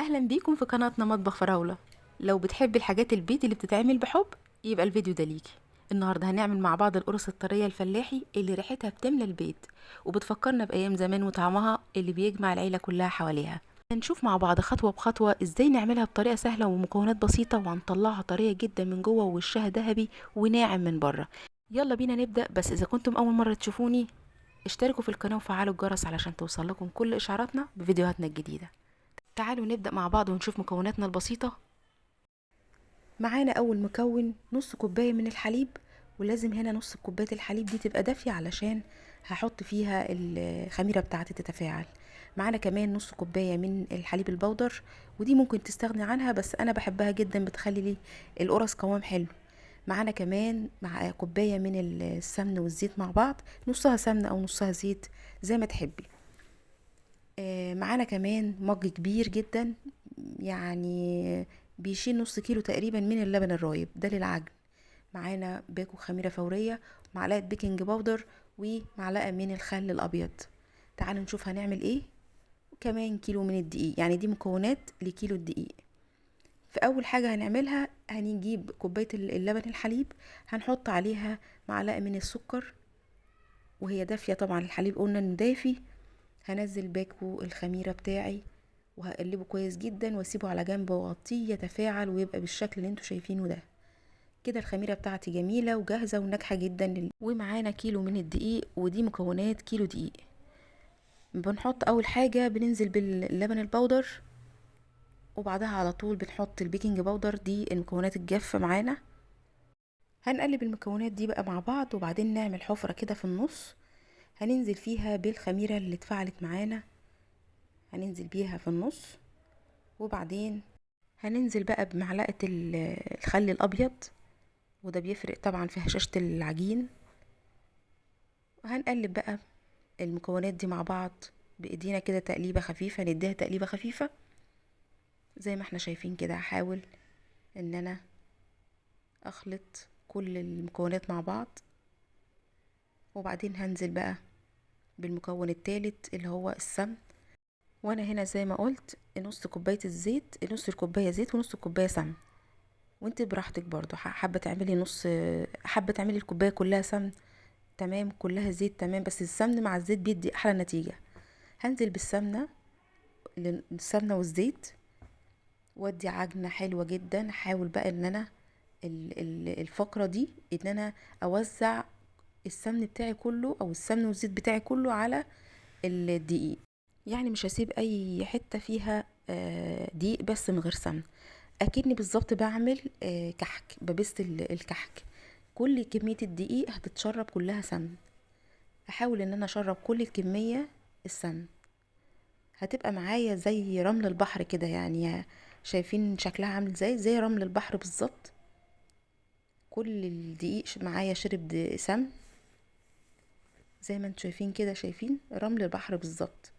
اهلا بيكم في قناتنا مطبخ فراولة. لو بتحبي الحاجات البيت اللي بتتعمل بحب يبقى الفيديو ده ليكي. النهارده هنعمل مع بعض القرص الطريه الفلاحي اللي ريحتها بتملى البيت وبتفكرنا بايام زمان وطعمها اللي بيجمع العيلة كلها حواليها. هنشوف مع بعض خطوة بخطوة ازاي نعملها بطريقة سهلة ومكونات بسيطة، وهنطلعها طرية جدا من جوه ووشها ذهبي وناعم من بره. يلا بينا نبدا. بس اذا كنتم اول مرة تشوفوني اشتركوا في القناة وفعلوا الجرس علشان توصل لكم كل اشعاراتنا بفيديوهاتنا الجديدة. تعالوا نبدا مع بعض ونشوف مكوناتنا البسيطة. معانا اول مكون نص كوباية من الحليب، ولازم هنا نص كوباية الحليب دي تبقى دافيه علشان هحط فيها الخميره بتاعتي تتفاعل. معانا كمان نص كوباية من الحليب البودر، ودي ممكن تستغني عنها بس انا بحبها جدا، بتخلي لي القرص قوام حلو. معانا كمان مع كوباية من السمن والزيت مع بعض، نصها سمن او نصها زيت زي ما تحبي. معانا كمان مج كبير جدا يعني بيشيل نص كيلو تقريبا من اللبن الرايب ده للعجن. معانا باكو خميره فورية، معلقه بيكنج باودر، ومعلقة من الخل الابيض. تعالوا نشوف هنعمل ايه. وكمان كيلو من الدقيق، يعني دي مكونات لكيلو الدقيق. في اول حاجة هنعملها هنجيب كوباية اللبن الحليب، هنحط عليها معلقه من السكر وهي دافيه، طبعا الحليب قلنا انه دافي. هنزل باكو الخميره بتاعي وهقلبه كويس جدا واسيبه على جنب واغطيه يتفاعل ويبقى بالشكل اللي انتوا شايفينه ده كده. الخميره بتاعتي جميلة وجاهزة وناجحة جدا. ومعانا كيلو من الدقيق، ودي مكونات كيلو دقيق. بنحط اول حاجة بننزل باللبن البودر، وبعدها على طول بنحط البيكنج باودر، دي المكونات الجافه معانا. هنقلب المكونات دي بقى مع بعض، وبعدين نعمل حفره كده في النص هننزل فيها بالخميره اللي اتفعلت معانا، هننزل بيها في النص. وبعدين هننزل بقى بمعلقه الخل الابيض، وده بيفرق طبعا في هشاشة العجين. وهنقلب بقى المكونات دي مع بعض بايدينا كده تقليبه خفيفة، نديها تقليبه خفيفة زي ما احنا شايفين كده. هحاول ان انا اخلط كل المكونات مع بعض، وبعدين هنزل بقى بالمكون الثالث اللي هو السمن. وانا هنا زي ما قلت نص كوباية الزيت، نص الكوباية زيت ونص الكوباية سمن، وانت براحتك برضو. حابة تعملي نص، حابة تعملي الكوباية كلها سمن تمام، كلها زيت تمام، بس السمن مع الزيت بيدي احلى نتيجة. هنزل بالسمنه، السمنة والزيت، وادي عجنه حلوة جدا. هحاول بقى ان انا الفقرة دي ان انا اوزع السمن بتاعي كله او السمن والزيت بتاعي كله على الدقيق، يعني مش هسيب اي حتة فيها دقيق بس من غير سمن. اكني بالظبط بعمل كحك، ببست الكحك، كل كمية الدقيق هتتشرب كلها سمن. احاول ان انا اشرب كل الكمية السمن، هتبقى معايا زي رمل البحر كده، يعني شايفين شكلها عامل ازاي، زي رمل البحر بالظبط. كل الدقيق معايا شرب سمن زي ما انتم شايفين كده، شايفين رمل البحر بالظبط.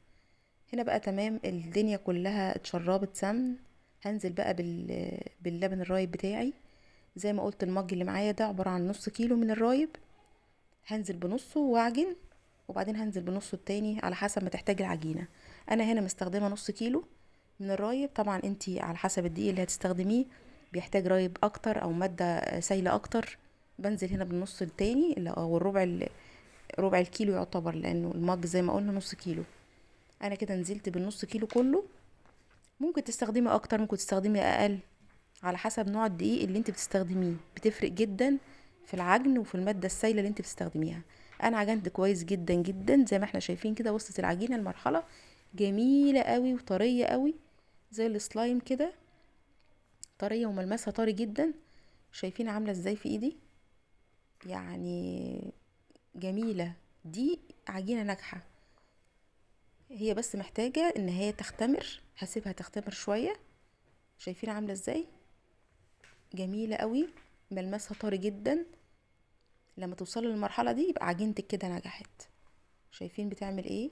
هنا بقى تمام، الدنيا كلها اتشربت سمن. هنزل بقى باللبن الرايب بتاعي. زي ما قلت المج اللي معايا ده عبارة عن نص كيلو من الرايب، هنزل بنصه واعجن، وبعدين هنزل بنصه التاني على حسب ما تحتاج العجينة. انا هنا مستخدمة نص كيلو من الرايب، طبعا انتي على حسب الدقيق اللي هتستخدميه بيحتاج رايب اكتر او مادة سايلة اكتر. بنزل هنا بالنص التاني اللي هو الربع، ربع الكيلو يعتبر، لانه المج زي ما قلنا نص كيلو. انا كده نزلت بالنص كيلو كله، ممكن تستخدمي اكتر ممكن تستخدمي اقل على حسب نوع الدقيق اللي انت بتستخدميه، بتفرق جدا في العجن وفي المادة السائلة اللي انت بتستخدميها. انا عجنت كويس جدا جدا زي ما احنا شايفين كده، وصلت العجينة لمرحلة جميلة قوي وطريه قوي زي السلايم كده، طرية وملمسها طري جدا. شايفين عامله ازاي في ايدي، يعني جميلة. دي عجينه ناجحة، هي بس محتاجة ان هي تختمر، هسيبها تختمر شوية. شايفين عاملة ازاي، جميلة قوي، ملمسها طري جدا. لما توصلي للمرحلة دي يبقى عجينتك كده نجحت. شايفين بتعمل ايه،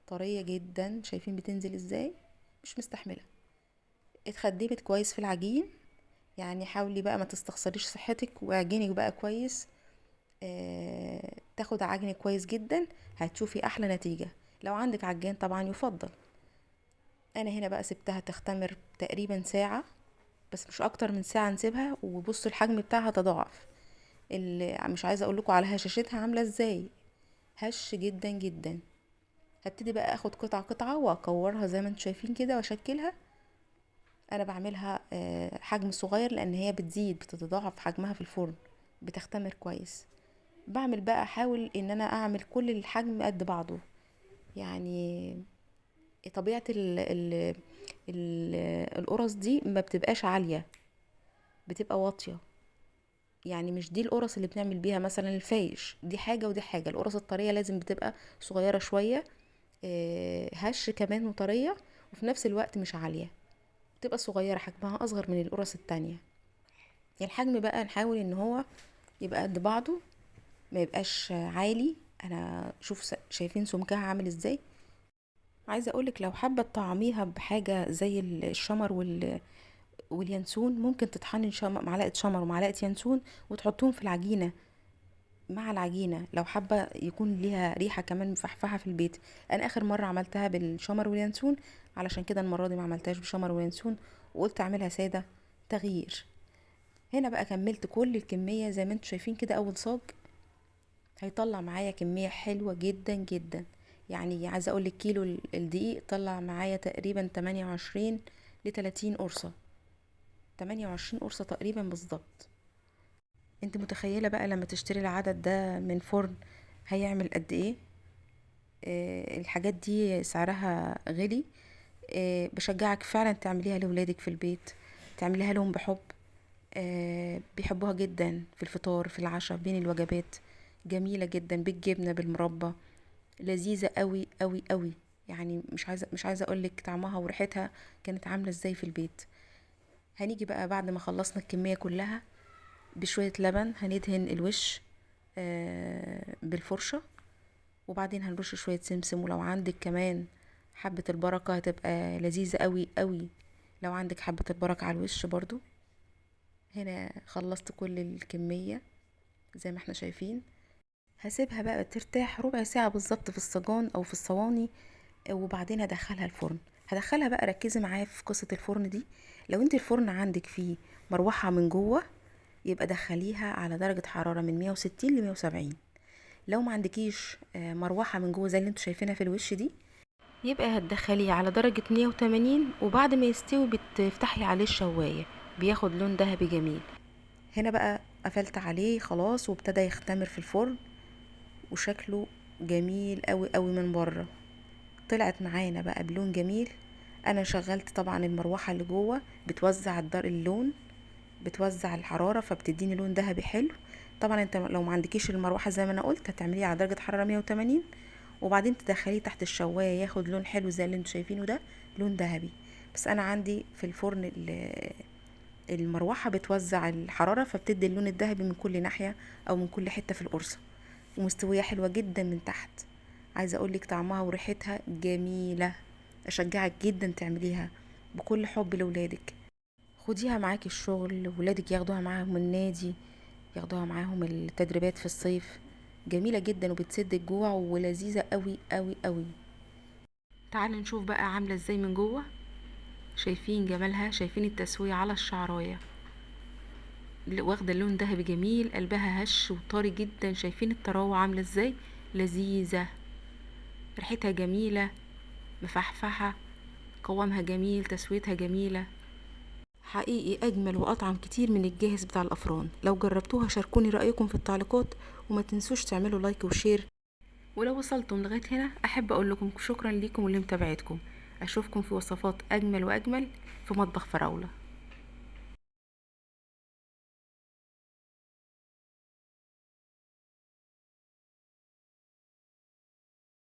طرية جدا، شايفين بتنزل ازاي، مش مستحملة. اتخدمت كويس في العجين، يعني حاولي بقى ما تستخسريش صحتك واعجنك بقى كويس، تاخد عجن كويس جدا، هتشوفي احلى نتيجة. لو عندك عجان طبعا يفضل. انا هنا بقى سبتها تختمر تقريبا ساعة، بس مش اكتر من ساعة نسيبها. وبصوا الحجم بتاعها تضاعف، اللي مش عايزة اقول لكم على هشاشتها عاملة ازاي، هش جدا جدا. هبتدي بقى اخد قطعة قطعة واكورها زي ما انتم شايفين كده واشكلها. انا بعملها حجم صغير لان هي بتزيد، بتتضاعف حجمها في الفرن، بتختمر كويس. بعمل بقى، احاول ان انا اعمل كل الحجم قد بعضه. طبيعة القرص دي ما بتبقاش عالية، بتبقى واطية. مش دي القرص اللي بنعمل بيها مثلا الفايش، دي حاجة ودي حاجة. القرص الطرية لازم بتبقى صغيرة شوية، هش كمان وطرية، وفي نفس الوقت مش عالية، بتبقى صغيرة، حجمها أصغر من القرص التانية. الحجم بقى نحاول إن هو يبقى قد بعضه، ما يبقاش عالي. أنا شوف شايفين سمكها عامل إزاي. عايزة أقولك لو حابة تطعميها بحاجة زي الشمر واليانسون، ممكن تطحني معلقة شمر ومعلقة ينسون وتحطهم في العجينة مع العجينة، لو حابة يكون ليها ريحة كمان مفحفحة في البيت. أنا آخر مرة عملتها بالشمر واليانسون، علشان كده المرة دي ما عملتهاش بشمر وينسون، وقلت أعملها سادة تغيير. هنا بقى كملت كل الكمية زي ما انتم شايفين كده. أول صاج هيطلع معايا كمية حلوة جدا جدا، عايزة أقول لك كيلو الدقيق طلع معايا تقريبا تمانية وعشرين لتلاتين قرصة، تمانية وعشرين قرصة تقريبا بالظبط. انت متخيلة بقى لما تشتري العدد ده من فرن هيعمل قد ايه؟ الحاجات دي سعرها غلي. بشجعك فعلا تعمليها لولادك في البيت، تعمليها لهم بحب، بيحبوها جدا في الفطار، في العشاء، بين الوجبات. جميلة جدا بالجبنة بالمربى، لذيذة قوي قوي قوي. مش عايزة اقولك طعمها وريحتها كانت عاملة ازاي في البيت. هنيجي بقى بعد ما خلصنا الكمية كلها بشوية لبن، هندهن الوش بالفرشة، وبعدين هنرش شوية سمسم، ولو عندك كمان حبة البركة هتبقى لذيذة قوي قوي لو عندك حبة البركة على الوش برضو. هنا خلصت كل الكمية زي ما احنا شايفين. هسيبها بقى ترتاح ربع ساعة بالظبط في الصاجان او في الصواني، وبعدين هدخلها الفرن. هدخلها بقى، ركزي معايا في قصة الفرن دي. لو انت الفرن عندك فيه مروحة من جوه يبقى دخليها على درجة حرارة من 160 ل 170. لو ما عندكيش مروحة من جوه زي اللي انتوا شايفينها في الوش دي، يبقى هتدخليه على درجة 180، وبعد ما يستوي بتفتحي عليه الشواية، بياخد لون ذهبي جميل. هنا بقى قفلت عليه خلاص، وابتدى يختمر في الفرن، وشكله جميل قوي قوي من بره. طلعت معانا بقى بلون جميل. انا شغلت طبعا المروحة اللي جوه بتوزع الدار اللون، بتوزع الحرارة، فبتديني لون ذهبي حلو. طبعا انت لو ما عندكيش المروحة زي ما انا قلت هتعمليه على درجة حرارة 180، وبعدين تدخليه تحت الشواية ياخد لون حلو زي اللي انتوا شايفينه ده، لون ذهبي. بس انا عندي في الفرن المروحة بتوزع الحرارة، فبتدي اللون الذهبي من كل ناحية او من كل حتة في القرصة، ومستوية حلوة جدا من تحت. عايزة اقولك طعمها وريحتها جميلة، اشجعك جدا تعمليها بكل حب لولادك. خديها معاكي الشغل، ولادك ياخدوها معاهم النادي، ياخدوها معاهم التدريبات في الصيف. جميلة جدا وبتسد الجوع ولذيذة قوي قوي قوي. تعالوا نشوف بقى عاملة ازاي من جوه. شايفين جمالها، شايفين التسوية على الشعراية، واخدة اللون ذهبي جميل، قلبها هش وطري جدا. شايفين الطراوة عاملة ازاي، لذيذة، ريحتها جميلة، مفحفحة، قوامها جميل، تسويتها جميلة. حقيقي أجمل وأطعم كتير من الجاهز بتاع الأفران. لو جربتوها شاركوني رأيكم في التعليقات، وما تنسوش تعملوا like و share. ولو وصلتم لغاية هنا أحب أقول لكم شكرا ليكم ولمتابعتكم. أشوفكم في وصفات أجمل وأجمل في مطبخ فراولة.